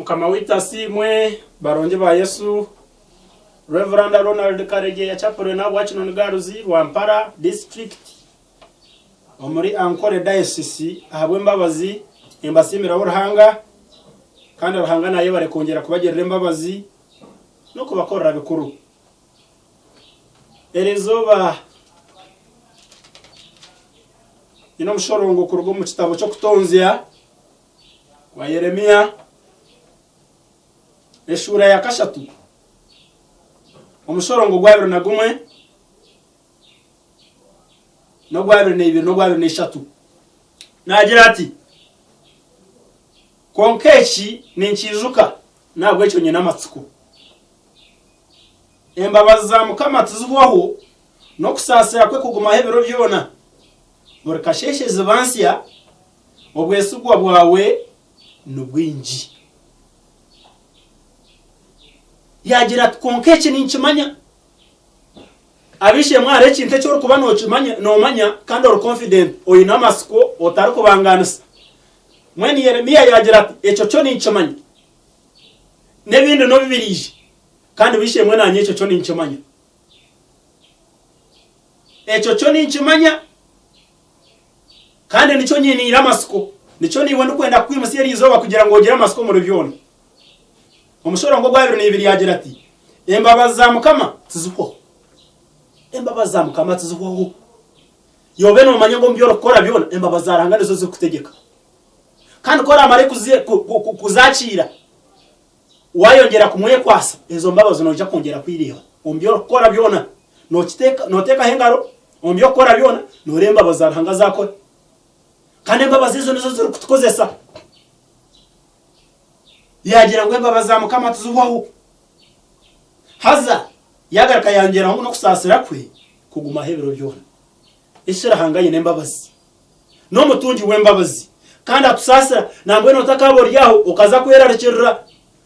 Mukama waitu asiimwe, barungi ba Yesu, Rev. Ronald Karegeya Chaplain ahabwa Kinoni Girls, Rwampara District, omuri Ankole Diocese ahabw'embabazi nimbasiimiraho Ruhanga kandi Ruhanga nayebare kwongyera kubagirira embabazi n'okubakorera bikuru. Erizooba nyine omushorongo kuruga omu kitabo ky'okutonzya kwa Yeremia eshuura ya kashatu omushorongo gwabiri na gumwe n'ogwabiri n'eibiri n'ogwabiri n'eshatu naagira ati kwonka eki ninkiijuka n'ahabw'ekyo nyine amatsiko embabazi za mukama tizihwaho n'okusaasira kwe kugumaho ebiro byona buri kasheeshe ziba nsya Obwesigwa bwawe ni bwingi. Yaagira ati, Kwonka eki ninkimanya. Ab'eishe-emwe hariho ekintu eki orikuba nookimanya, noomanya kandi ori confident, oine amatsiko, otarikubangaanisa. Mbwenu Yeremia yaagira ati, Ekyo kyo ninkimanya. N'ebindi n'obu biriija. Kandi b'eishe-emwe naanye ekyo kyo ninkimanya. Ekyo kyo ninkimanya. Kandi nikyo nyiniire amatsiko. Nikyo naiwe ndikwenda kukwimutsya eri izooba kugira ngu ogire amatsiko omuri byona. Omushorongo ogwabiri n'eibiri yaagira ati, Embabazi za Mukama tizihwaho. Embabazi za Mukama tizihwaho. Yobe noomanya ngu omu bi orikukora byona, embabazi za Ruhanga nizo zirikutegyeka. Kandi ku oraamare kuzakiira, waayongyera kumwekwasa, ezo mbabazi noija kwongyera kwireeba omu bi orikukora byona. Nooteekaho engaro omu by'okukora byona, nooreeba embabazi za Ruhanga zaakora. Kandi embabazi ezo nizo zirikutukozesa. Yaagira ngu embabazi za Mukama tizihwaho. Haza yaagaruka yaayongyeraho ngu n'okusaasira kwe kugumaho ebiro byona. Eki Ruhanga aine embabazi. N'omutungi w'embabazi kandi atusaasira. Nambwenu otakaaba ori aho okaza kwerarikirira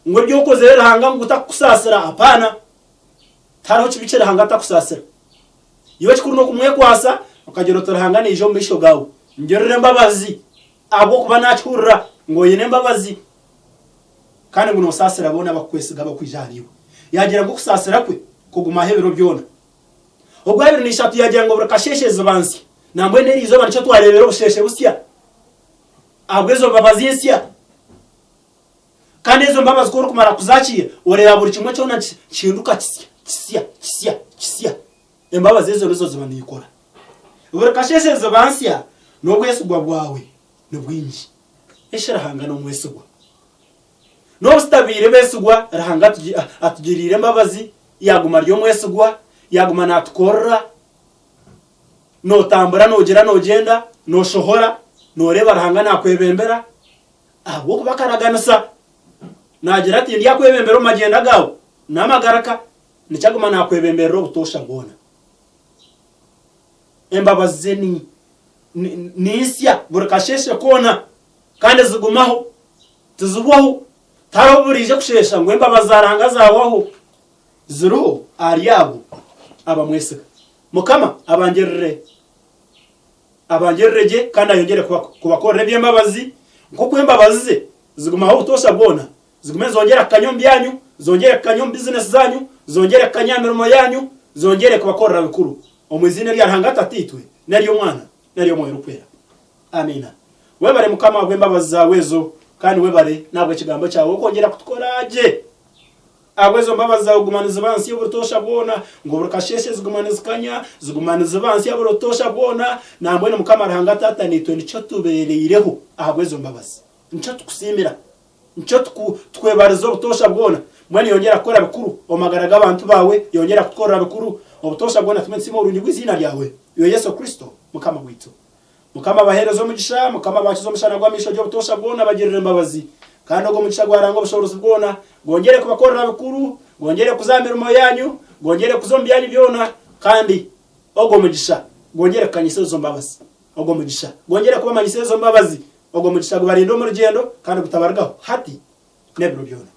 ngu ebi okozire Ruhanga ngu takukusaasira. Apaana. Tihariho kibi ki Ruhanga atakusaasira. Iwe ekikuru n'okumwekwasa okagira oti Ruhanga naija omu maisho gaawe ngirira embabazi ahabw'okuba naakihurira ngu oine embabazi kandi ngu noosaasira boona abakukwesiga abakwija ahari iwe. Yaagira ngu okusaasira kwe kugumaho ebiro byona. Ogwabiri n'eishatu yaagira ngu buri kasheeshe ziba nsya. Nambwenu eri izooba nikyo twareebera obusheeshe busya ahabw'ezo mbabazi nsya. Kandi ezo mbabazi ku orikumara kuzakiira, oreeba buri kimwe kyona nikihinduka kisya, kisya, kisya, kisya. Embabazi ezo nizo ziba nikora. Buri kasheeshe ziba nsya, n'obwesigwa bwawe ni bwingi. Eshi Ruhanga n'omwesigwa. N'obu tutabaire besigwa, Ruhanga atugiriire embabazi, yaaguma ari omwesigwa, yaaguma naatukorera. Nootambura noogira noogyenda, nooshohora, nooreeba Ruhanga naakwebembera. Ahabw'okuba akaraganisa naagira ati, Ndyakwebembera omu magyenda gaawe n'amagaraka, nikyo aguma naakwebemberera obutoosha bwona. Embabazi ze ni, ni, ni nsya buri kasheeshe koona, kandi zigumaho, tizihwaho. Tihariho obu buriije kusheesha ngu embabazi za Ruhanga zaahwaho. Ziriho ahari abo abamwesiga. Mukama abangirire. Abangirire gye kandi ayongyere kubakorera eby'embabazi, nk'oku embabazi ze zigumaho obutoosha bwona, zigume nizongyera kukanya omu byanyu, zongyere kukanya omu bizinesi zaanyu, zongyere kukanya aha mirimo yaanyu, zongyere kubakorera bikuru. Omu iziina erya Ruhanga Tataitwe, n'ery'Omwana, n'ery'Omwoyo Orikwera. Amiina. Webare Mukama ahabw'embabazi zaawe ezo, kandi webare n'ahabw'ekigambo kyawe okwongyera kutukora gye. Ahabw'ezo mbabazi zaawe guma niziba nsya obutoosha bwona, ngu buri kasheeshe ziguma nizikanya, ziguma niziba nsya buri butoosha bwona. Nambwenu Mukama Ruhanga Taata naitwe nikyo tubeereireho ahabw'ezo mbabazi. Nikyo tukusiimira. Nikyo tukwebariza obutoosha bwona. Mbwenu yongyera kukora bikuru omu magara g'abantu baawe, yongyera kutukorera bikuru obutoosha bwona tume nitusiima oburungi bw'eiziina ryawe, Iwe Yesu Kristo, Mukama waitu. Mukama abaheereze omugisha, Mukama abakize omushana gw'amaisho gye obutoosha bwona abagirire embabazi. Kandi ogwo mugisha gwa Ruhanga obushoboorozi bwona, gwongyere kubakorera bikuru, gwongyere kuza aha mirimo yaanyu, gwongyere kuza omu byanyu byona, kandi ogwo mugisha gwongyere kukanyisa ezo mbabazi. Ogwo mugisha gwongyere kubamanyisa ezo mbabazi. Ogwo mugisha gubarinde omu rugyendo kandi gutabarugaho hati n'ebiro byona.